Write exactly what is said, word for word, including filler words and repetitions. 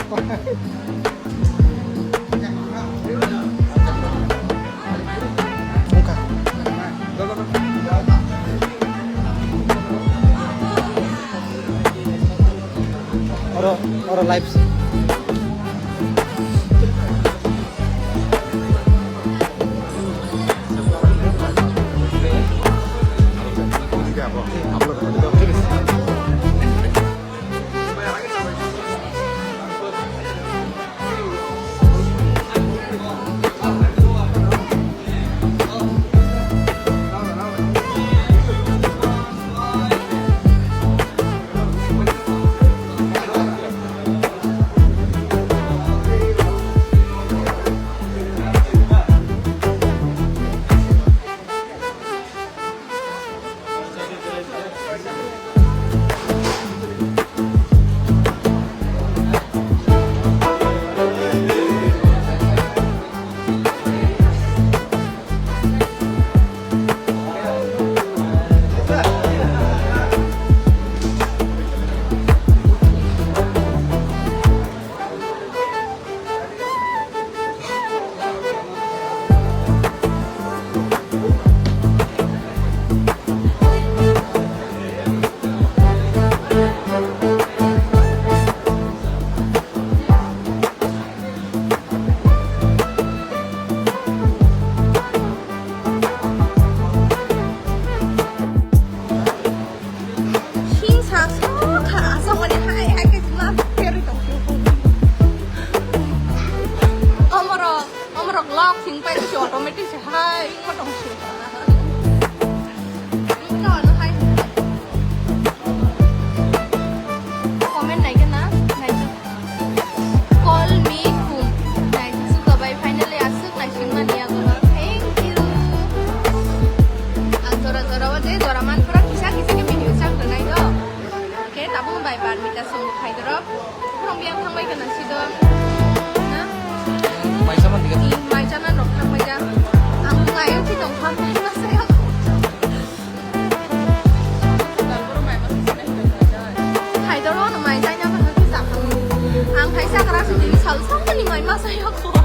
Oro, oro live. Himsa sokha, aswk mani hai hai khe ma pherwi tong phio. Omorok, omorok lock sing pai se automatic se hai ma tong phio. Wngkha ano hai. Comment nai khe na, nai khe. Call me Khum. Naisingsuka bai finally aswk naisingmani yago. Thank you. Ang jora jora o je jora manphuru kisa kisa khe video chak rwnai do. Khe tabuk bai Parmita song khai dorok. Khorang biyang thangbai kana sido. Na? Mai sama diga. Mai chana rok thangbai ja. Ang ngai uchi tong kha mai ma saya. Khaidoro no mai jaina ba haki sakha. Ang hai sakra sini sal samani mai ma saya ko.